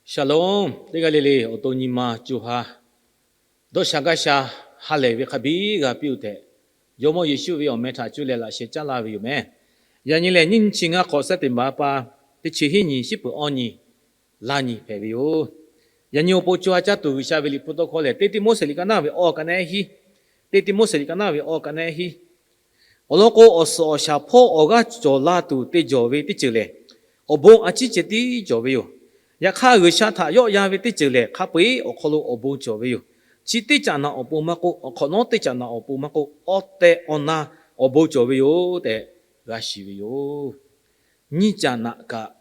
Shalom, teˇ g'aˇ le le awˬ to nyi ma co ha dawˇ sha gaˇ sha ha lehˬ ve hk'a biˇ g'a piˇ-oˆ tehꞈ, Jawˇmawˇ Yeˍsuˆ ve awˬ meh htaꞈ cuˇ leh laꞈ sheh caˉ laˇ ve yoˬ meh. Yaꞈ nyi lehˬ, nyiˇ nyi chi ngaˇ hk'awꞈ September pa teˇ chi hiˉ nyi shiˉ peuˬ awˇ nyi laˇ nyi hpehꞈ ve yoˬ. Yaꞈ nyi awˬ pon co ha caˇ tuˬ G'uiˬsha ve liꞈ hpu tawˇ hkawˇ lehˬ, Teˇ Tiˆmoˉseˍ liꞈ ka naˇ ve awˇ ka nehˉ hiˉ, Teˇ Tiˆmoˉseˍ liꞈ ka naˇ ve awˇ ka nehˉ hiˉ. Awˬ lawn k'o, awˬ suhˍ awˬ shaˍ hpawˇ awˬ g'aˇ cawˬ la tuˬ te jawˬ ve teˇ ceuˬ lehˬ, awˬ bon a ciˉ ceh tiˉ cawˬ ve yoˬ. Yaꞈ hk'aˇ, G'uiˬsha htaꞈ yawˆ yan ve teˇ ceuˬ lehˬ, hk'a peu-eˬ awˬ hk'aw lo awˬ bon cawˬ ve yoˬ. Chi teˇ caꞈ naꞈ awˬ pon maˇ k'oˆ, awˬ hk'awꞈ nawˉ teˇ caꞈ naꞈ awˬ pon maˇ k'oˆ, awˬ tehˬ awˬ na awˬ bon cawˬ ve yoˬ tehꞈ g'a shiˍ ve yoˬ. Nyiˇ caꞈ naꞈ kaꞈ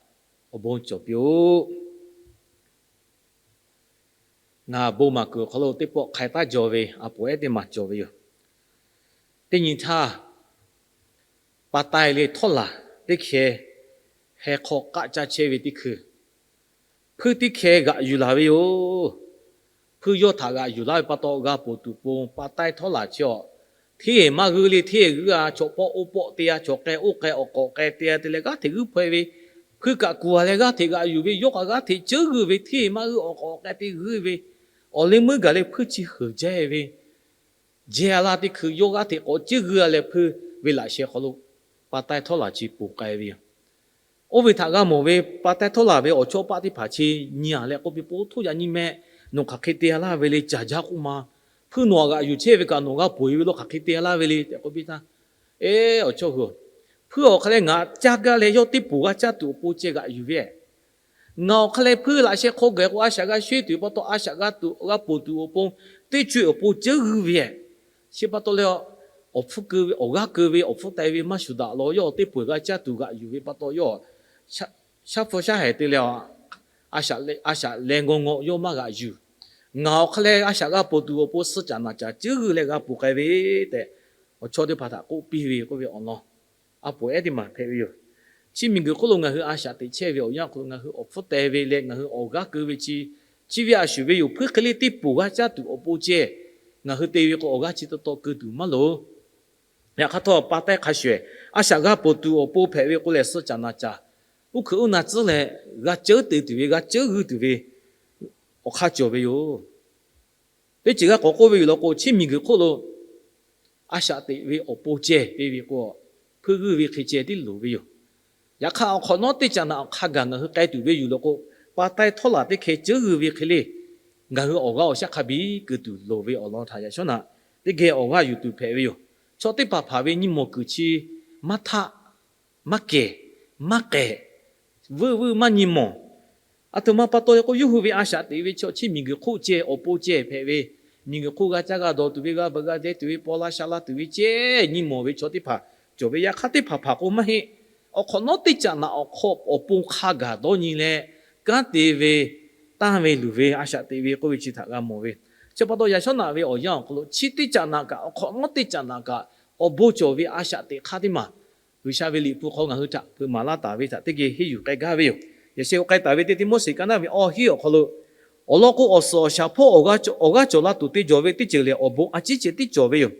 awˬ bon cawˬ piˇ-oˆ. Ngaˬ bon maˍ kuiˬ awˬ hk'aw lo teˇ pawˆ hk'ai taˉ jaw ve a poˍ ehˉ teˇ maˬ cawˬ ve yoˬ. Teˇ nyi htaˇ, pa taiˇ le htawˇ laˬ teˇ hkeh heh hk'aw k'aˆ caˇ chehˇ ve teˇ hkui, hpuiˇ teˇ hkeh g'aꞈ yuˬ laˬ ve yoˬ. Hpuiˇ yawˇ htaꞈ g'aꞈ yuˬ laˇ ve pa taw, g'a ponˬ tuˬ pon pa taiˇ htawˇ laˬ chi awˬ, hteˇ maˇ g'uiˇ le, hteˇ g'uiˇ-a, chaw pawˆ oˇ pawˆ te-a, chaw k'ai oˇ k'ai awˬ k'awꞈ k'ai te-a te leh g'aˇ hteꞈ g'uiˇ hpaweh ve, hpuiˇ kaꞈ kuˬ-a leh g'aˇ hteꞈ g'aꞈ yuˬ ve, yawˇ kaꞈ g'aˇ hteꞈ ceuˉ g'uiˇ ve, hteˇ maˇ g'uiˇ awˬ k'awꞈ k'ai te g'uiˇ ve, awˬ leh meuˇ gaˬ leh hpuiˇ chi heuˬ jaˇ ve, jehˇ-a laˇ teˇ hkui yawˇ g'aˇ hteꞈ k'awꞈ ceuˉ g'uiˇ-a leh hpuiˇ ve laꞈ sheh hk'aw lo pa taiˇ htawˇ laˬ chi ponˬ k'ai ve yoˬ. Oˇ ve htaꞈ g'a mawˬ ve pa taiˇ htawˇ laˬ ve awˬ chawˇ paˆ teˇ hpaˍ chi nyi-a leh k'oˆ piˇ, Po htoˇ yaꞈ nyi meh, nawˬ hk'aˬ hk'e te-a laˇ ve le, caˬ jaˇ k'oˆ ma. Hpuiˇ nawˬ htaꞈ g'aꞈ yuˬ chehˇ ve kaꞈ nawˬ g'a ponˬ-e ve lo hk'aˬ hk'e te-a laˇ ve le tehꞈ k'oˆ piˇ htaˇ, Eˬ, awˬ chawˇ hui-oˬ, hpuiˇ awˬ hk'a leh ngaˬ caˇ gaˇ leh yawˇ teˇ poˬ g'a caˇ tuˬ awˬ pon ceh g'aꞈ yuˬ ve, ngaˬ awˬ hk'a leh hpuiˇ laꞈ sheh hk'aw gaˬ k'o a shaꞈ g'a sheˉ tuˬ pa taw, a shaꞈ g'a tuˬ g'a ponˬ tuˬ awˬ pon, teˇ co-e awˬ pon ceuˉ g'uiˇ ve, chi pa taw leh, awˬ hpfuhˇ keu ve, awˬ g'aˇ keu ve, awˬ hpfuhˇ taiˍ ve maˇ shuˍ daꞈ law, yawˇ teˇ poˬ g'a caˇ tuˬ g'aꞈ yuˬ ve pa taw, yawˇ shaˉ hpfuh shaˉ haiˬ te leh, a shaꞈ leh ngaw ngaw yawˇ maˇ g'aꞈ yuˬ. Ngaˬ awˬ hk'a leh a shaꞈ g'a ponˬ tuˬ awˬ pon suh caꞈ naˍ caꞈ ceuˉ g'uiˇ leh g'a ponˬ k'ai ve tehꞈ, awˬ chawˇ teˇ hpaˍ htaꞈ k'oˆ piˇ ve k'oˆ ve awˬ lawn a poˍ ehˉ teˇ maˬ hpehꞈ ve yoˬ. Chi miˬguiˬ hk'oˆ lo ngaˬ hui a shaꞈ teꞈ chehˇ ve awˬ yanˇ awˬ hk'aw lo ngaˬ hui awˬ hpfuhˇ taiˍ ve leh ngaˬ hui awˬ g'aˇ keu ve chi, chi ve a shuˍ ve yoˬ. Hpuiˇ hk'e le teˇ poˬ g'a caˇ tuˬ awˬ pon ceh ngaˬ hui te ve k'o, awˬ g'aˇ chi taw taw keu tuˬ maˇ loˍ. Yaꞈ hk'aˇ htawˇ, pa taiˇ hk'a shuˍ-ehˍ a shaꞈ g'a ponˬ tuˬ awˬ pon hpehꞈ ve k'o lehˬ, suh caꞈ naˍ caꞈ, uˉ hkuiꞈ uˉ na tcuhˉ leh g'a ceuˉ te tuˬ ve, g'a ceuˉ g'uiˇ tuˬ ve awˬ hk'aˇ cawˬ ve yoˬ. Teˇ ceuˬ g'a k'awꞈ k'oˆ ve yoˬ law k'o, chi miˬguiˬ hk'oˆ lo a shaꞈ teꞈ ve awˬ pon ceh te ve k'o, hpuiˇ g'uiˇ ve hk'e ceh tiˉ loˍ ve yoˬ. Yaꞈ hk'aˇ, awˬ hk'awꞈ nawˉ teˇ caꞈ naꞈ awˬ hk'a gaˬ ngaˬ hui k'ai tuˬ ve yoˬ law k'o, pa taiˇ htawˇ laˬ teˇ hkeh ceuˉ g'uiˇ ve hk'e le, ngaˬ hui awˬ g'aˇ awˬ shaˉ hk'a biˇ keu tuˬ loˍ ve awˬ lawn htaꞈ yaꞈ shawˉ naꞈ teˇ geh awˬ g'aˇ yuˬ tuˬ hpehꞈ ve yoˬ. Chaw teˇ hpaˍ hpaˍ ve nyi mawˬ kuiˬ chi maˇ htaˆ, maˇ kehˬ, maˇ k'ehꞈ, vuiˇ vuiˇ maˇ nyi mawˬ. Aˬ htoꞈ ma pa taw leh k'o, yawˇ hui ve a shaꞈ teꞈ ve chaw chi miˬguiˬ hk'oˆ ceh awˬ pon ceh hpehꞈ ve, miˬguiˬ hk'oˆ g'a caˇ g'a dawˬ tuˬ ve, g'a veuꞈ g'a deh tuˬ ve, paw la sha la tuˬ ve ceh nyi mawˬ ve chaw teˇ hpaˍ cawˬ ve. Yaꞈ hk'aˇ, teˇ hpaˍ hpaˍ k'o maˇ heˆ. Awˬ hk'awꞈ nawˉ teˇ caꞈ naꞈ awˬ hk'aw awˬ pon hk'a gaˬ dawˇ nyi leh, kanˉ te ve, tanˇ ve luˬ ve, a shaꞈ teꞈ ve k'oˆ ve chi htaꞈ g'a mawˬ ve. Chi pa taw, yaꞈ shawˉ naꞈ ve awˬ yanˇ awˬ hk'aw lo chi teˇ caꞈ naꞈ kaꞈ, awˬ hk'awꞈ nawˉ teˇ caꞈ naꞈ kaꞈ, awˬ bon cawˬ ve a shaꞈ teꞈ hk'aˇ teˇ maˬ G'uiˬsha ve liꞈ hpu hk'aw ngaˬ hui htaꞈ hpeuꞈ maˍ laˇ taˍ ve htaꞈ teˇ geh henˇ yuˬ k'ai gaˇ ve yoˬ. Yaꞈ sheh k'ai taˍ ve Teˇ Tiˆmoˉseˍ ka naˇ ve awˇ hiˉ awˬ hk'aw lo, awˬ lawn k'o, awˬ suhˍ awˬ shaˍ hpawˇ awˬ g'aˇ cawˬ la tuˬ te jawˬ ve teˇ ceuˬ lehˬ, awˬ bon a ciˉ ceh tiˉ cawˬ ve yoˬ.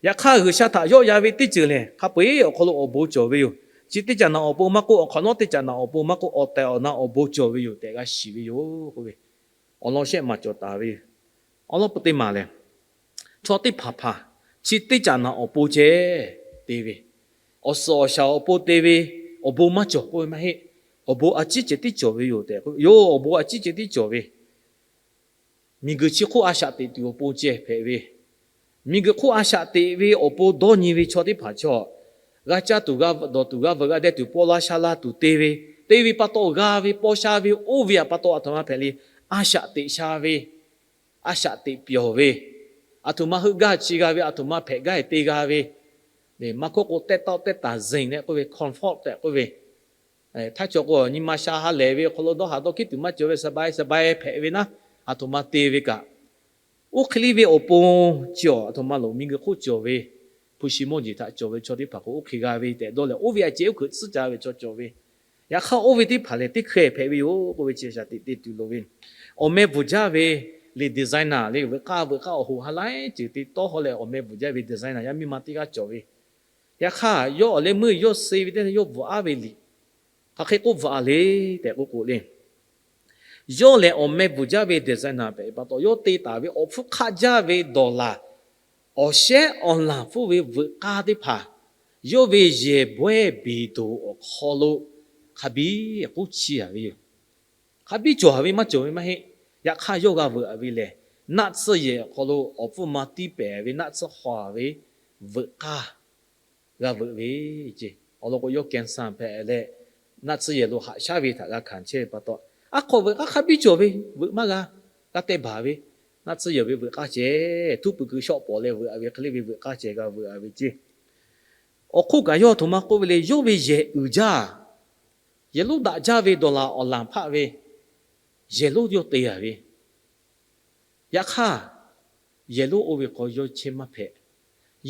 Yaꞈ hk'aˇ, G'uiˬsha htaꞈ yawˆ yan ve teˇ ceuˬ lehˬ, hk'a peu-eˬ awˬ hk'aw lo awˬ bon cawˬ ve yoˬ. Chi teˇ caꞈ naꞈ awˬ pon maˇ k'oˆ, awˬ hk'awꞈ nawˉ teˇ caꞈ naꞈ awˬ pon maˇ k'oˆ, awˬ tehˬ awˬ na awˬ bon cawˬ ve yoˬ tehꞈ g'a shiˍ ve yoˬ k'oˆ ve awˬ lawn shehˆ maˬ cawˬ taˍ ve yoˬ. Awˬ lawn pu teˇ maˬ lehˬ, chaw teˇ hpaˍ hpaˍ chi teˇ caꞈ naꞈ awˬ pon ceh te ve, awˬ suhˍ awˬ shaˍ awˬ pon te ve, awˬ bon maˇ cawˬ k'oˆ ve maˇ heˆ. Awˬ bon a ciˉ ceh tiˉ cawˬ ve yoˬ tehꞈ k'o, yoˬ, awˬ bon a ciˉ ceh tiˉ cawˬ ve, miˬguiˬ chi hk'oˆ a shaꞈ teꞈ tuˬ awˬ pon ceh hpehꞈ ve, miˬguiˬ hk'oˆ a shaꞈ teꞈ ve awˬ pon dawˇ nyi ve chaw teˇ hpaˍ chaw, g'a caˇ tuˬ, g'a dawˬ tuˬ, g'a veuꞈ g'a deh tuˬ, paw la sha la tuˬ te ve, te ve pa taw g'a ve, paw sha ve, oˇ ve pa taw aˬ htoꞈ ma hpehꞈ le, a shaꞈ teꞈ sha ve, a shaꞈ teꞈ pyawˬ ve, aˬ htoꞈ ma heuˆ gaˇ chi g'a ve, aˬ htoꞈ ma hpehꞈ gaˇ te g'a ve, maˇ hkawˇ k'o, သက်သာသက်သာ zeˬ leh k'oˆ ve, comfort tehꞈ k'oˆ ve, htaˇ cawˬ k'o, nyi ma sha ha lehˬ ve awˬ hk'aw lo dawˇ haˍ dawˇ hkiˉ tuˬ maˇ cawˬ ve, สบายสบาย hpehꞈ ve naˉ, aˬ htoꞈ ma te ve kaꞈ, oˇ hk'e liˇ ve awˬ pon chi awˬ aˬ htoꞈ ma lo miˬguiˬ hk'oˆ cawˬ ve, hpu shi mawˇ jeˬ htaꞈ cawˬ ve chaw teˇ hpaˍ k'o, oˇ hk'e g'a ve tehꞈ dawˇ leh, oˇ ve a ceh oˇ hkeuꞈ tcuhˉ ca ve chaw cawˬ ve. Yaꞈ hk'aˇ, oˇ ve teˇ hpaˍ lehˬ teˇ hkeh hpehꞈ ve yoˬ k'oˆ ve chi shaˍ teꞈ te tuˬ loˍ ve, awˬ meh bvuhˬ jaˇ ve le, designer le, veuꞈ k'aˇ veuꞈ k'aˇ awˬ hoꞈ ha laiˉ ceuˬ te tawˇ haw leh awˬ meh bvuhˬ jaˇ ve designer yaˇ miˇ ma teˇ g'aˇ cawˬ ve. Yaꞈ hk'aˇ, yawˇ awˬ leh meuˇ yawˇ suh ve teˇ yanˇ yawˇ bvuhꞈ aˉ ve liꞈ hk'aˬ hk'e k'oˆ bvuhꞈ a le tehꞈ k'oˆ k'o le, Yawˇ lehˬ awˬ meh bvuhˬ jaˇ ve designer hpehꞈ pa taw, yawˇ te taˍ ve awˬ hpfuhˇ hk'aˆ jaˇ ve dawˬ laˬ, awˬ shehˉ awˬ laˬ hpfuhˇ ve veuꞈ k'aˇ teˇ hpaˍ, yawˇ ve yehˬ bawehˇ beˬ doˬ awˬ hk'aw lo hk'a biˇ k'oˆ chiˇ a ve yoˬ. Hk'a biˇ cawˬ ve maˇ cawˬ ve maˇ heˆ. Yaꞈ hk'aˇ yawˇ g'a veuꞈ a ve lehˬ, naˆ tsuhˇ yehˬ awˬ hk'aw lo awˬ hpfuhˇ ma tiˇ pehˍ ve naˆ tsuhˇ haw ve veuꞈ k'aˇ g'a veuꞈ ve ce. Awˬ lawn k'o, yawˇ cancer hpehꞈ leh, naˆ tsuhˇ yehˬ lo haꞈ shaˉ ve htaꞈ g'a hkanˍ chehˇ ve pa taw, aˉ hk'aw veuꞈ k'aˇ hk'a biˇ cawˬ ve veuꞈ maˇ g'a, g'a teh baˬ ve, naˆ tsuhˇ yehˬ ve veuꞈ k'aˇ ceh, htuˇ puiˍ kuiˬ shawˆ pawˍ leh veuꞈ a ve hk'e le ve veuꞈ k'aˇ ceh g'a veuꞈ a ve ce. Awˬ hk'oˆ kaꞈ yawˇ aˬ htoꞈ ma k'oˆ ve le, yawˇ ve yehˬ uiˍ jaˇ, yehˬ lonˉ daꞈ jaˇ ve dawˬ laˬ awˬ laˬ hpaˆ ve yehˬ lonˉ yawˇ te a ve. Yaꞈ hk'aˇ, yehˬ lonˉ oˇ ve hk'aw yawˇ chehˇ maˇ hpehꞈ.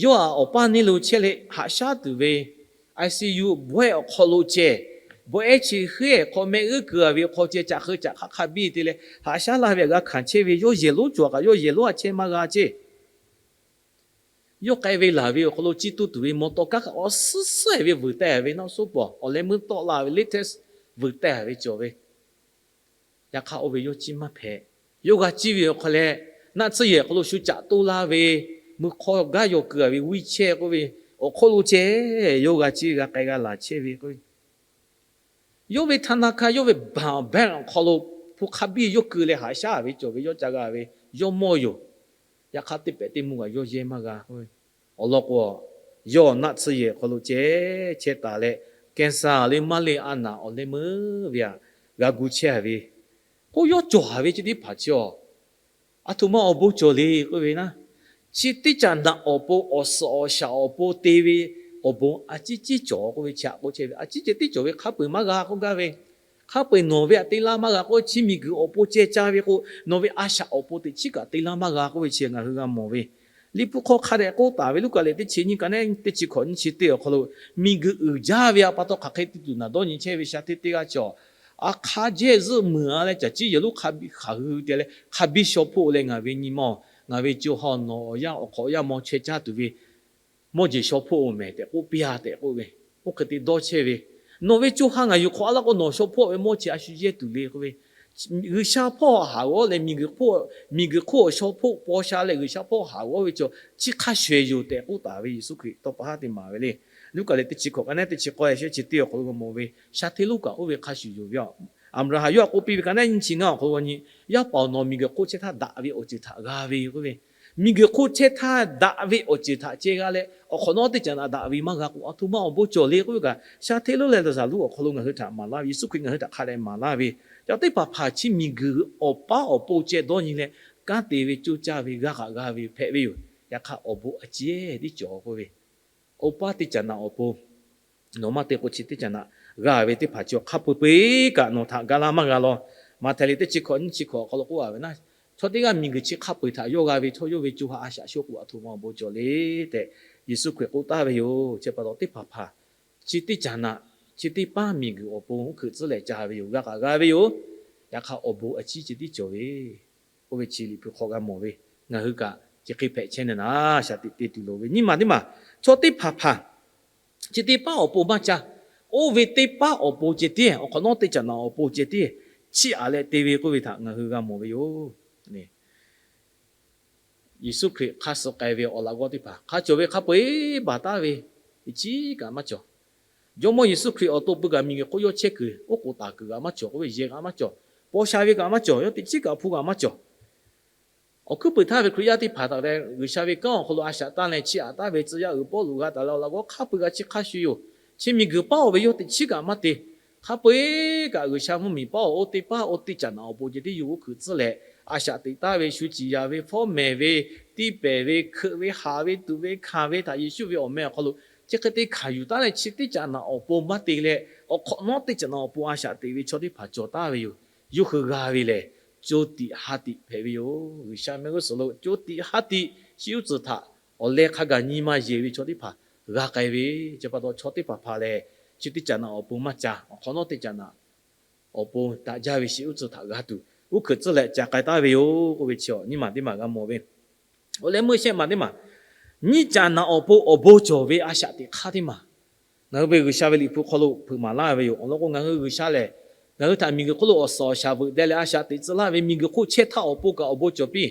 Yawˇ aꞈ awˬ paˇ neˇ lo chehˇ leh haꞈ shaˉ tuˬ ve ICU bawehˇ awˬ hk'aw lo ceh, bawehˇ chi hk'e hk'aw meh g'euˆ keu a ve hk'aw ceh, caꞈ hk'eu caꞈ hk'aˆ hk'a biˇ te leh haꞈ shaˉ laˇ ve htaꞈ g'a hkanˍ chehˇ ve, yawˇ yehˬ lonˉ cawˬ kaꞈ yawˇ yehˬ lonˉ a chehˇ maˇ g'a ce. Yawˇ k'ai ve laˬ ve awˬ hk'aw lo chi tuˬ tuˬ ve mawˬ tawˍ kaˉ hk'a awˬ suhˉ suhˉ ve vuiˬ teh ve naˆ suhˉ pawˍ awˬ leh meuˇ tawˆ la ve latest vuiˬ teh ve cawˬ ve. Yaꞈ hk'aˇ oˇ ve yawˇ chiˇ maˇ hpehꞈ. Yawˇ g'a ciˇ ve awˬ hk'aw leh, naˆ tsuhˇ yehˬ awˬ hk'aw lo shu caꞈ to la ve, mui hk'aw gaˇ yaw keu a ve wheelchair k'oˆ ve awˬ hk'oˆ lo ceh, yawˇ g'a ciˇ g'a k'ai g'a laˬ chehˇ ve k'o, yawˇ ve ธนาคาร yawˇ ve bank awˬ bank awˬ hk'aw lo hpu hk'a biˇ yawˇ keu leh haꞈ shaˉ ve cawˬ ve yawˇ ca g'a ve, yawˇ mawˇ yoˬ. Yaꞈ hk'aˇ teˇ pehˍ teˇ mvuhˇ kaꞈ yawˇ yehˇ maˇ g'a. Awˬ lawn k'o, yawˇ naˆ tsuhˇ yehˬ hk'aw lo ceh chehˇ taˍ leh, cancer le maˇ le a naˍ awˬ leh meuˇ ve htaꞈ g'a gu chehˇ a ve, k'oˆ yawˇ cawˬ a ve chi teˇ hpaˍ chi awˬ, aˬ htoꞈ ma awˬ bon cawˬ le k'oˆ ve naˆ, chi teˇ caꞈ naꞈ awˬ pon awˬ suhˍ awˬ shaˍ awˬ pon te ve awˬ bon a ciˉ ciˉ cawˬ k'oˆ ve chi htaꞈ k'oˆ chehˇ ve, a ciˉ ceh tiˉ cawˬ ve hk'a peu-eˬ maˇ g'a k'oˆ gaˇ ve, hk'a peu-eˬ nawˬ ve htaꞈ te laˇ maˇ g'a k'o, chi miˬguiˬ awˬ pon ceh ca ve k'o, nawˬ ve a shaꞈ awˬ pon teꞈ chiˉ kaꞈ te laˇ maˇ g'a k'oˆ ve chi ngaˬ hui g'a mawˬ ve. Liꞈ hpu hk'aw hk'a dehꞈ k'oˆ taˍ ve Luˉkaꞈ lehˬ teˇ chi nyiˇ ka neˉ teˇ chi hkawꞈ nyiˇ chi teˇ awˬ hk'aw lo, miˬguiˬ uiˍ jaˇ ve a pa taw hk'aˬ hk'e te tuˬ naˬ dawˇ nyi chehˇ ve sha hteˇ teˇ g'aˇ cawˬ. A hk'a jehˇ zuhˆ meuˬ a leh caˬ ciˉ yehˬ lonˉ hk'a biˇ hk'aˬ hui te leh hk'a biˇ shaw hpoˆ leh ngaˬ ve nyi ma, ngaˬ ve co ha nawˬ awˬ yanˇ awˬ hk'awꞈ yaˇ maw chehˇ caˇ tuˬ ve mawˇ jeˬ shaw hpoˆ oˬ mehˍ tehꞈ k'oˆ piˇ a tehꞈ k'oˆ ve, oˇ hk'e te dawˇ chehˇ ve, nawˬ ve co ha ngaˬ yuˬ hk'awꞈ a laˇ k'o nawˬ shaw hpoˆ ve mawˇ chi a shu yehˇ tuˬ le k'oˆ ve, G'uiˬsha hpawˇ haˍ g'awˇ leh miˬguiˬ hk'oˆ, miˬguiˬ hk'oˆ awˬ shaw hpoˆ paw sha leh G'uiˬsha hpawˇ haˍ g'awˇ ve chaw chi hk'a shuˍ shuˍ yoˬ tehꞈ k'oˆ taˍ ve Yeˍsuˆ Hkriꞈ tawˇ pa haˉ te maˍ ve le. Luˉkaꞈ lehˬ teˇ chi hkawꞈ ka neˉ teˇ chi k'awˇ shehˆ chi teˇ awˬ hk'aw lo g'a mawˬ ve, sha hteˇ lonˉ kaꞈ oˇ ve hk'a shuˍ yoˬ ve a. Aˍbraˍhanˍ yawˇ htaꞈ k'oˆ piˇ ve ka neˉ nyiˇ chi ngaˇ awˬ hk'aw lo g'a nyi, yaˇ paˍ awˬ nawˬ miˬguiˬ hk'oˆ chehˇ htaˇ daꞈ ve awˬ ceuˬ htaꞈ g'a ve k'oˆ ve, miˬguiˬ hk'oˆ chehˇ htaˇ daꞈ ve awˬ ceuˬ htaꞈ ceh g'a leh, awˬ hk'awꞈ nawˉ teˇ caꞈ naꞈ daꞈ ve maˇ g'a k'o, aˬ htoꞈ ma awˬ bon cawˬ le k'oˆ ve kaꞈ, sha hteˇ lonˉ leh laˍzaˍruˆ awˬ hk'aw lo ngaˬ hui htaꞈ maˍ laˇ ve, Yeˍsuˆ Hkriꞈ ngaˬ hui htaꞈ hk'a dehꞈ maˍ laˇ ve, yaꞈ teˇ hpaˍ hpaˍ chi miˬguiˬ awˬ paˉ awˬ pon ceh dawˇ nyi leh, kanˉ te ve coˇ caˇ ve g'a kaꞈ g'a ve hpehꞈ ve yoˬ. Yaꞈ hk'aˇ awˬ bon a ciˉ tiˉ cawˬ k'oˆ ve, oˇ paˉ teˇ caꞈ naꞈ awˬ pon nawˬ maˇ te k'o, chi teˇ caꞈ naꞈ g'a ve teˇ hpaˍ chi awˬ hk'a peu-eˬ kaꞈ nawˬ htaꞈ ga laˇ maˇ g'a law. Maꞈhtehˍ lehˬ teˇ chi hkawꞈ nyiˇ chi hkawꞈ awˬ hk'aw lo k'oˆ a ve naˆ, chaw teˇ g'aˇ miˬguiˬ chi hk'a peu-eˬ htaꞈ yawˇ g'a ve htawˇ, yawˇ ve co ha a shaꞈ shawˉ k'o aˬ htoꞈ ma awˬ bon cawˬ le tehꞈ Yeˍsuˆ Hkriꞈ k'oˆ taˍ ve yoˬ. Chi pa taw teˇ hpaˍ hpaˍ chi teˇ caꞈ naꞈ, chi teˇ paˉ miˬguiˬ awˬ pon uˉ hkeuꞈ tcuhˉ leh ca ve yoˬ. G'a kaꞈ g'a ve yoˬ. Yaꞈ hk'aˇ awˬ bon a ciˉ ceh tiˉ cawˬ ve, oˇ ve chi Liꞈ hpu hk'aw g'a mawˬ ve, ngaˬ hui kaꞈ chi hk'e hpehꞈ chehˇ na naˍ, shaˍ tiꞈ te tuˬ loˍ ve nyiˇ maˬ teˇ maˬ, chaw teˇ hpaˍ hpaˍ chi teˇ paˉ awˬ pon maˇ ca. Oˇ ve teˇ paˉ awˬ pon ceh tiˉ, awˬ hk'awꞈ nawˉ teˇ caꞈ naꞈ awˬ pon ceh tiˉ chiˇ aꞈ leh te ve k'oˆ ve htaꞈ ngaˬ hui g'a mawˬ ve yoˬ. Yeˍsuˆ Hkriꞈ hk'a suh k'ai ve awˬ laꞈ g'awˇ teˇ hpaˍ hk'a cawˬ ve hk'a peu-eˬ baˬ taˉ ve, teꞈ chiˉ kaꞈ maˇ cawˬ. Jawˇmawˇ Yeˍsuˆ Hkriꞈ awˬ to pui kaꞈ miˬguiˬ hk'oˆ yawˇ chehˇ kuiˬ oˉ k'oˍ taˍ kuiˬ kaꞈ maˇ cawˬ k'oˆ ve, yehˬ kaꞈ maˇ cawˬ, paw sha ve kaꞈ maˇ cawˬ, yawˇ teꞈ chiˉ kaꞈ hpu kaꞈ maˇ cawˬ. Awˬ hkuiˉ puiˍ htaˇ ve Hkriꞈ yaˇ teˇ hpaˍ htaꞈ leh G'uiˬsha ve kanˉ awˬ hk'aw lo a shaꞈ tanˇ leh chiˇ aꞈ taˉ ve tcuh yaˇ uiˍ Pawˇluꞈ g'a taˍ leh awˬ laꞈ g'awˇ hk'a peu-eˬ g'a chi hk'a shuˍ yoˬ. Chi miˬguiˬ paˉ oˬ ve yawˇ teꞈ chiˉ kaꞈ maˇ te. Hk'a peu-eˬ kaꞈ G'uiˬsha mvuhˇmiˬ paˉ oˬ oˇ teˇ paˉ oˇ teˇ caꞈ naꞈ awˬ pon ceh tiˉ yawˇ uˉ hkeuꞈ tcuhˉ leh, a shaꞈ teꞈ taˉ ve, shu ciˍ yaˍ ve, fawˉ mehˍ ve, tiˇ pehˍ ve, hkeuꞈ ve, haˍ ve, tuꞈ ve, hkanˍ ve htaꞈ Yeˍsuˆ ve awˬ meh awˬ hk'aw lo chi hk'e te hkanˍ yuˬ taˉ leh chi teˇ caꞈ naꞈ awˬ pon maˇ te leh, awˬ hk'awꞈ nawˉ teˇ caꞈ naꞈ awˬ pon a shaꞈ teꞈ ve chaw teˇ hpaˍ cawˬ taˍ ve yoˬ. Yawˇ hui g'a ve lehˬ, co tiꞈ ha tiꞈ hpehꞈ ve yoˬ. G'uiˬsha mehˆ g'uˇ suhˍ lo co tiꞈ ha tiꞈ shi uˉ tcuhˍ htaꞈ awˬ leh hk'a gaˬ nyi ma yeˬ ve chaw teˇ hpaˍ g'a k'ai ve, chi pa taw chaw teˇ hpaˍ hpaˍ lehˬ, chi teˇ caꞈ naꞈ awˬ pon maˇ ca, awˬ hk'awꞈ nawˉ teˇ caꞈ naꞈ awˬ pon daꞈ jaˇ ve shi uˉ tcuhˍ htaꞈ g'a tuˬ, uˉ hkeuꞈ tcuhˉ leh ca k'ai taˉ ve yoˬ k'oˆ ve chi awˬ nyiˇ maˬ teˇ maˬ g'a mawˬ ve. Awˬ leh meuˇ shehˆ maˬ teˇ maˬ, nyiˇ caꞈ naꞈ awˬ pon awˬ bon cawˬ ve a shaꞈ teꞈ hk'aˇ teˇ maˬ, ngaˬ hui ve G'uiˬsha ve Liꞈ hpu hk'aw lo hpeuꞈ maˍ laˇ ve yoˬ. Awˬ lawn k'o, ngaˬ hui G'uiˬsha lehˬ Ngaˬ hui htaꞈ miˬguiˬ hk'oˆ lo awˬ suhˍ awˬ shaˍ veuꞈ deh leh a shaꞈ teꞈ tcuh laˇ ve miˬguiˬ hk'oˆ chehˇ htaˇ awˬ pon kaꞈ awˬ bon cawˬ piˇ.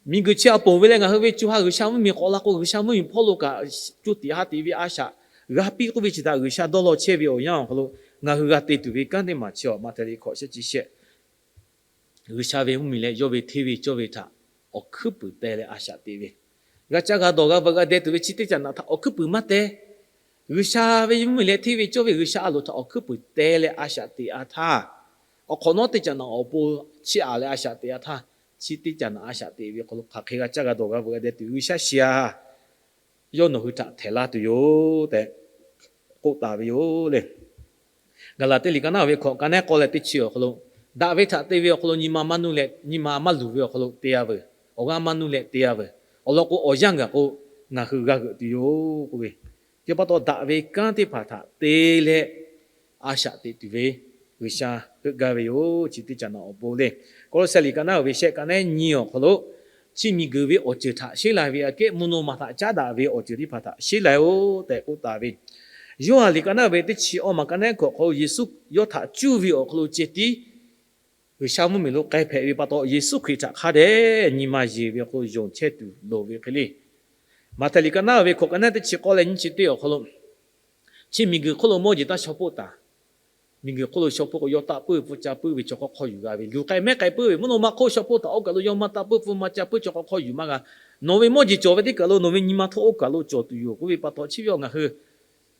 Miˬguiˬ chi a ponˬ ve leh ngaˬ hui ve co ha G'uiˬsha mvuhˇmiˬ k'awꞈ la k'o, G'uiˬsha mvuhˇmiˬ hpawˇ lo kaꞈ co tiꞈ ha tiꞈ ve a shaꞈ g'a piˇ k'oˆ ve chi htaꞈ G'uiˬsha dawˇ law chehˇ ve awˬ yanˇ awˬ hk'aw lo ngaˬ hui g'a te tuˬ ve kanˉ teˇ maˬ chi awˬ ma htaꞈ le hkawꞈ shehˆ chi shehˆ G'uiˬsha ve mvuhˇmiˬ leh yawˇ ve hteˇ ve cawˇ ve htaꞈ awˬ hkuiˉ puiˍ teh leh a shaꞈ teꞈ ve, g'a caˇ g'a dawˬ g'a veuꞈ g'a deh tuˬ ve chi teˇ caꞈ naꞈ htaꞈ awˬ hkuiˉ puiˍ maˇ teh. G'uiˬsha ve mvuhˇmiˬ leh hteˇ ve cawˇ ve G'uiˬsha a loˍ htaꞈ awˬ hkuiˉ puiˍ teh leh a shaꞈ teꞈ a htaˇ, awˬ hk'awꞈ nawˉ teˇ caꞈ naꞈ awˬ pon chiˇ aꞈ leh a shaꞈ teꞈ a htaˇ, chi teˇ caꞈ naꞈ a shaꞈ teꞈ ve hk'aw lo hk'aˬ hk'e g'a caˇ g'a dawˬ g'a veuꞈ g'a deh tuˬ G'uiˬsha shiˍ a yawˇ nawˬ hui htaꞈ htehꞈ laˇ tuˬ yoˬ tehꞈ k'oˆ taˍ ve yoˬ le. Gaˍlaˍtiˆ liꞈ ka naˉ ve hkawꞈ ka nehˉ k'awˇ leh teˇ chi awˬ hk'aw lo, daꞈ ve htaꞈ te ve awˬ hk'aw lo nyi ma maˇ nuˇ leh nyi ma maˇ luˬ ve awˬ hk'aw lo te a veuˬ. Awˬ g'aˇ maˇ nuˇ leh te a veuˬ. Awˬ lawn k'o, awˬ yanˇ gaˬ k'o, ngaˬ hui g'a g'euꞈ tuˬ yoˬ k'oˆ ve, chi pa taw daꞈ ve kanˉ teˇ hpaˍ htaꞈ te leh a shaꞈ teꞈ tuˬ ve G'uiˬsha heuˆ gaˇ ve yoˬ. Chi teˇ caꞈ naꞈ awˬ pon le. Kawˇlawˇsehˇ liꞈ ka naˉ ve shehˆ ka nehˉ nyi awˬ hk'aw lo, chi miˬguiˬ ve awˬ ceuˬ htaꞈ sheˉ lai ve aꞈ kehˉ mvuhˇ naw ma htaꞈ caˉ daꞈ ve awˬ ceuˬ teˇ hpaˍ htaꞈ sheˉ lai-oˬ tehꞈ k'oˆ taˍ ve, Yoˇhanˬ liꞈ ka naˉ ve teˇ chi awˇ maˬ ka nehˉ hkawꞈ hk'aw lo Yeˍsuˆ yawˇ htaꞈ cuˇ ve awˬ hk'aw lo ceh tiˉ G'uiˬsha mvuhˇmiˬ lo k'ai hpehꞈ ve pa taw, Yeˍsuˆ Hkriꞈ htaꞈ hk'a dehꞈ nyi ma yeˬ ve awˬ hk'aw lo yonˍ chehˇ tuˬ loˍ ve hk'e le. Maꞈhtehˍ liꞈ ka naˉ ve hkawꞈ ka nehˉ teˇ chi k'awˇ leh nyiˇ chi teˇ awˬ hk'aw lo, chi miˬguiˬ hk'oˆ lo mawˇ jeˬ taˇ shaw poˆ taˍ. Miˬguiˬ hk'oˆ lo shaw poˆ k'o, yawˇ taˆ puiˉ ve pfuhˇ ca puiˉ ve chaw hk'aw hk'aw yuˬ g'a ve, luˬ k'ai mehˉ k'ai puiˉ ve mvuhˇ naw ma hk'oˆ shaw poˆ taˍ oˇ kaˬ lo yawˇ maˇ taˆ puiˉ pfuhˇ maˇ ca puiˉ chaw hk'aw hk'aw yuˬ maˇ g'a. Nawˬ ve mawˇ jeˬ cawˬ ve teˇ kaˬ lo nawˬ ve nyi ma htawˇ oˇ kaˬ lo cawˬ tuˬ yoˬ k'oˆ ve pa taw, chi ve awˬ ngaˬ hui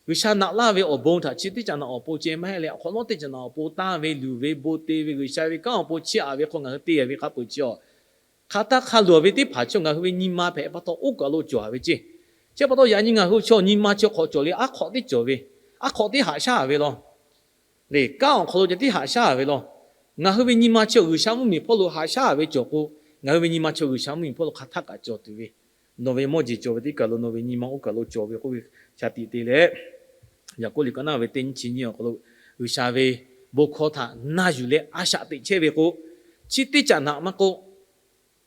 G'uiˬsha naꞈ laˇ ve awˬ bon htaꞈ chi teˇ caꞈ naꞈ awˬ pon ceh maˇ heˆ leh, awˬ hk'awꞈ nawˉ teˇ caꞈ naꞈ awˬ pon tanˇ ve, luˬ ve, bon te ve, G'uiˬsha ve kanˉ awˬ pon chiˇ aꞈ ve hk'aw ngaˬ hui te a ve hk'a peuˬ chi awˬ hk'a taˇ hk'a luˬ ve teˇ hpaˍ chi ngaˬ hui ve nyi ma hpehꞈ pa taw oˇ kaˬ lo cawˬ ve ceˇ. Chi pa taw yaꞈ nyi ngaˬ hui chaw nyi ma chi hk'awꞈ cawˬ le, aˉ hk'awꞈ teˇ cawˬ ve, aˉ hk'awꞈ teˇ haꞈ shaˉ ve law le. Kanˉ awˬ hk'aw lo ceh tiˉ haꞈ shaˉ ve law. Ngaˬ hui ve nyi ma chi G'uiˬsha mvuhˇmiˬ hpawˇ lo haꞈ shaˉ ve cawˬ k'o, ngaˬ hui ve nyi ma chi G'uiˬsha mvuhˇmiˬ hpawˇ lo hk'a htaˇ kaꞈ cawˬ tuˬ ve, nawˬ ve mawˇ jeˬ cawˬ ve teˇ kaˬ lo nawˬ ve nyi ma oˇ kaˬ lo cawˬ ve k'oˆ ve shaˍ tiꞈ te leh, Yaˍkoˆ liꞈ ka naˉ ve teˇ nyiˇ chi nyiˇ awˬ hk'aw lo G'uiˬsha ve bon hkawˇ htaꞈ na yuˬ leh a shaꞈ teꞈ chehˇ ve k'o, chi teˇ caꞈ naꞈ maˇ k'oˆ,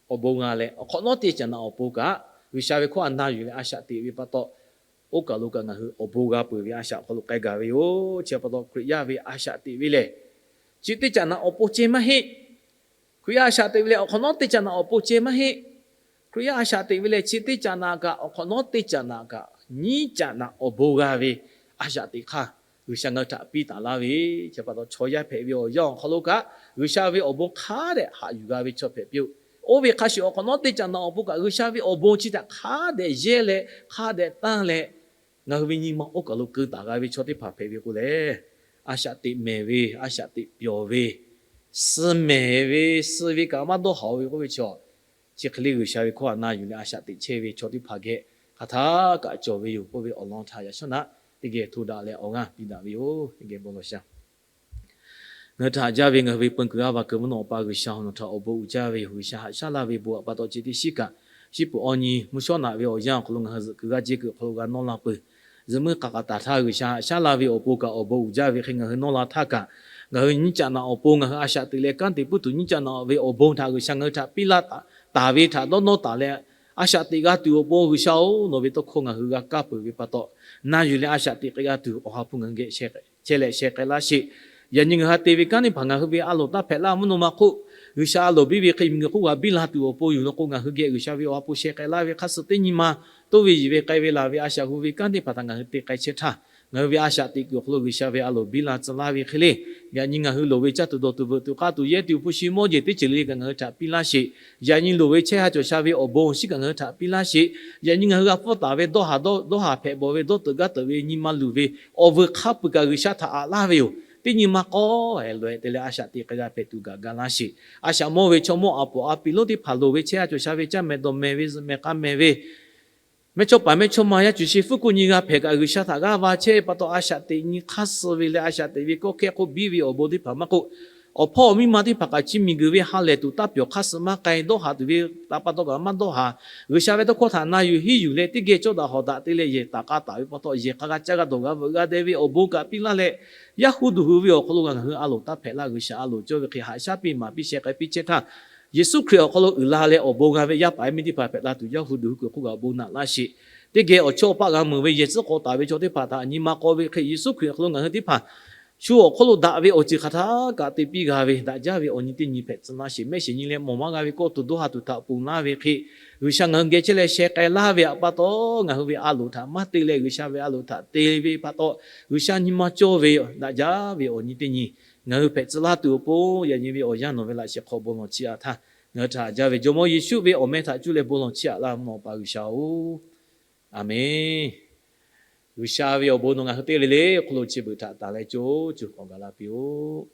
awˬ bon g'a leh, awˬ hk'awꞈ nawˉ teˇ caꞈ naꞈ awˬ pon kaꞈ G'uiˬsha ve hkawˇ htaꞈ na yuˬ leh a shaꞈ teꞈ ve pa taw, oˇ kaˬ lo kaꞈ ngaˬ hui awˬ bon g'a peuˬ ve a shaꞈ awˬ hk'aw lo k'ai gaˬ ve yoˬ. Chi pa taw Hkriꞈ yaˇ ve a shaꞈ teꞈ ve lehˬ, chi teˇ caꞈ naꞈ awˬ pon ceh maˇ heˆ. Hkriꞈ yaˇ a shaꞈ teꞈ ve lehˬ, awˬ hk'awꞈ nawˉ teˇ caꞈ naꞈ awˬ pon ceh maˇ heˆ. Hkriꞈ yaˇ a shaꞈ teꞈ ve lehˬ, chi teˇ caꞈ naꞈ kaꞈ awˬ hk'awꞈ nawˉ teˇ caꞈ naꞈ kaꞈ nyiˇ caꞈ naꞈ awˬ bon g'a ve a shaꞈ teꞈ hk'aˇ, G'uiˬsha ngaˬ hui htaꞈ piˇ taˍ laˇ ve, chi pa taw chaw yaˇ hpehꞈ ve awˬ yanˇ awˬ hk'aw lo kaꞈ G'uiˬsha ve awˬ bon hk'a dehꞈ haꞈ yuˬ g'a ve chaw hpehꞈ piˇ-oˬ. Oˇ ve hk'a shuˍ awˬ hk'awꞈ nawˉ teˇ caꞈ naꞈ awˬ pon kaꞈ G'uiˬsha ve awˬ bon chi htaꞈ hk'a dehꞈ yehˇ leh hk'a dehꞈ tanˇ leh, ngaˬ hui ve nyi ma oˇ kaˬ lo keu taˍ g'a ve chaw teˇ hpaˍ hpehꞈ ve k'o lehˬ, a shaꞈ teꞈ mehˍ ve, a shaꞈ teꞈ pyawˬ ve, suh mehˍ ve, suh ve kaꞈ maˇ dawˇ haˍ-o ve k'oˆ ve chaw, chi hk'e le G'uiˬsha ve hkawˇ htaꞈ na yuˬ leh a shaꞈ teꞈ chehˇ ve chaw teˇ hpaˍ geh hk'aˬ htaˇ kaꞈ cawˬ ve yoˬ k'oˆ ve awˬ lawn htaꞈ yaꞈ shawˉ naꞈ teˇ geh hto daꞈ leh awˬ g'aˇ piˇ daꞈ ve yoˬ. Teˇ geh bon lawˬ sha. Ngaˬ hui htaꞈ haꞈ jaˇ ve ngaˬ hui ve peu kuiˬ g'aˇ va kuiˬ mvuhˇ naw Awˬ pa G'uiˬsha, nawˬ htaꞈ awˬ bon uiˍ jaˇ ve yoˬ. G'uiˬsha haꞈ shaˉ laˇ ve bon htaꞈ pa taw, chi teˇ shiˉ kaꞈ shiˉ peuˬ awˬ nyi mvuhˇ shawˉ naꞈ ve awˬ yanˇ awˬ hk'aw lo ngaˬ hui zuhꞈ kuiˬ g'aˇ jehˇ kuiˬ awˬ hk'aw lo g'a nawˇ la peuˬ. Zuhꞈ muiˉ k'a k'a taˍ htaˇ G'uiˬsha haꞈ shaˉ laˇ ve awˬ pon kaꞈ awˬ bon uiˍ jaˇ ve hk'e ngaˬ hui nawˇ la htaˇ kaꞈ, ngaˬ hui nyiˇ caꞈ naꞈ awˬ pon ngaˬ hui a shaꞈ teꞈ leh kanˉ te puiˉ tuˬ nyiˇ caꞈ naꞈ ve awˬ bon htaꞈ G'uiˬsha ngaˬ hui htaꞈ piˇ laˇ taˍ ve htaꞈ dawˇ nawˇ taˍ leh, a shaꞈ teꞈ g'a tuˬ awˬ pon G'uiˬsha-oˬ, nawˬ ve tawˇ hkawˇ ngaˬ hui g'a kaˇ peuˬ ve pa taw, na yuˬ leh a shaꞈ teꞈ k'ai g'a tuˬ Awˬ ha hpu ngaˬ hui geh chehˇ leh sheh k'ai laˇ sheˍ. Yaꞈ nyi ngaˬ hui te ve kanˉ teˇ hpaˍ ngaˬ hui ve a loˍ taˇ hpehꞈ laˇ mvuhˇ naw ma hk'oˆ, G'uiˬsha a loˍ biˇ ve hk'e miˬguiˬ hk'oˆ g'a biˇ la tuˬ awˬ pon yoˬ law k'o, ngaˬ hui geh G'uiˬsha ve Awˬ ha hpu sheh k'ai laˇ ve hk'a suh teˇ nyi ma toˇ ve yiˬ ve k'ai ve laˬ ve a shaꞈ hu ve kanˉ teˇ hpaˍ htaꞈ ngaˬ hui te k'ai chehˇ htaˇ, ngaˬ hui ve a shaꞈ teꞈ kuiˬ awˬ hk'aw lo G'uiˬsha ve a loˍ biˇ la tcuh laˇ ve hk'e le. Yaꞈ nyi ngaˬ hui loˍ ve caˇ tuˬ dawˬ tuˬ veuꞈ tuˬ k'a tuˬ yehˇ tuˬ hpu shi mawˇ jeˬ teˇ ceuˬ le kaꞈ ngaˬ hui htaꞈ piˇ laˇ sheˍ. Yaꞈ nyi loˍ ve chehˇ ha cawˬ sha ve awˬ bon awˬ shinˉ kaꞈ ngaˬ hui htaꞈ piˇ laˇ sheˍ. Yaꞈ nyi ngaˬ hui g'a pfuhˇ taˍ ve dawˇ haˍ dawˇ haˍ hpehꞈ bawˬ ve dawˇ teuꞈ gaˇ teuꞈ ve nyi ma luˬ ve awˬ vuiˬ hk'a peuˬ kaꞈ G'uiˬsha htaꞈ aꞈ laˇ ve yoˬ. Teˇ nyi ma k'awꞈ e loꞈ e te leh a shaꞈ teꞈ k'ai g'a hpehꞈ tuˬ gaˬ ga laˇ sheˍ. A shaꞈ mawˇ ve chaw mawˇ a poˍ a piˍ lonˉ teˇ hpaˍ loˍ ve chehˇ ha cawˬ sha ve caˇ mehˍ dawˬ mehˍ ve zuhꞈ mehˍ k'a mehˍ ve mehˇchawˇpaˍ mehˇchawˇma yaˇ cuˬ shi fuˉ kuˆ nyi g'a hpehꞈ kaꞈ, G'uiˬsha htaꞈ g'aˇ va chehˇ ve pa taw, a shaꞈ teꞈ nyi hk'aˇ suh ve leh a shaꞈ teꞈ ve kawˆ hkehˇ hk'oˆ biˇ ve awˬ bon teˇ hpaˍ maˇ k'oˆ, awˬ hpawˇ awˬ miˇ ma teˇ hpaˍ kaꞈ chi miˬguiˬ ve ha lehˬ tuˬ taˇ pyawˬ hk'aˇ suh maˇ k'ai, dawˇ haˍ tuˬ ve taꞈ pa taw kaꞈ maˇ dawˇ haˍ. G'uiˬsha ve tawˇ hkawˇ htaꞈ na yuˬ hiˉ yuˬ leh teˇ geh cawˇ daꞈ hawˍ daꞈ te leh yehˬ taˍ k'a taˍ ve pa taw, yehˬ k'a g'a caˇ g'a dawˬ g'a veuꞈ g'a deh ve awˬ bon kaꞈ piˇ laˇ leh, Yaˇ hu duˬ hui ve awˬ hk'aw lo ngaˬ hui a loˍ taˇ hpehꞈ laˇ. G'uiˬsha a loˍ cawˇ ve hk'e haꞈ shaˉ piˇ maˍ piˇ sheh k'ai piˇ chehˇ htaˇ, Yeˍsuˆ Hkriꞈ awˬ hk'aw lo uiˍ la leh awˬ bon g'a ve yaˇ paˍ yaˇ miˇ teˇ hpaˍ hpehꞈ la tuˬ, Yaˇ hu duˬ hui kuiˬ hk'oˆ kaꞈ awˬ bon naꞈ laˇ sheˍ. Teˇ geh awˬ chawˇ awˬ paˆ g'a meuˍ ve yehˬ tcuhˉ k'awꞈ taˍ ve chaw teˇ hpaˍ htaꞈ nyi ma k'aw ve hk'e, Yeˍsuˆ Hkriꞈ awˬ hk'aw lo ngaˬ hui teˇ hpaˍ shu awˬ hk'oˆ lo daꞈ ve awˬ ceuˬ hk'aˬ htaˇ kaꞈ te piˇ g'a ve, daꞈ jaˇ ve awˬ nyi teˇ nyi hpehꞈ tcuh laˇ sheˍ. Mehˆ shiˍ nyi leh mawˬ maˇ g'a ve kawˇ tuˬ dawˇ ha tuˬ htaꞈ ponˬ laˇ ve hk'e, G'uiˬsha ngaˬ hui geh chehˇ leh sheh k'ai laˇ ve htaꞈ pa taw, ngaˬ hui ve a loˍ htaꞈ maˇ te leh G'uiˬsha ve a loˍ htaꞈ te ve pa taw, G'uiˬsha nyi ma cawˇ ve daꞈ jaˇ ve awˬ nyi teˇ nyi ngaˬ hui hpehꞈ tcuh laˇ tuˬ awˬ pon, yaꞈ nyi ve awˬ yanˇ nawˬ ve laꞈ shehˍ hk'aw bon lawˬ chiˇ aꞈ htaˇ, ngaˬ hui htaꞈ haꞈ jaˇ ve Jawˇmawˇ Yeˍsuˆ ve awˬ meh htaꞈ cuˇ leh bon lawˬ chiˇ aꞈ laˇ ve Awˬ pa G'uiˬsha-oˬ, Aˍmenˍ. G'uiˬsha ve awˬ bon nawˬ ngaˬ hui teˇ g'aˇ le le hk'oˆ lo chi beuꞈ htaꞈ tanˬ leh co co k'awꞈ gaˬ la piˇ-oˆ.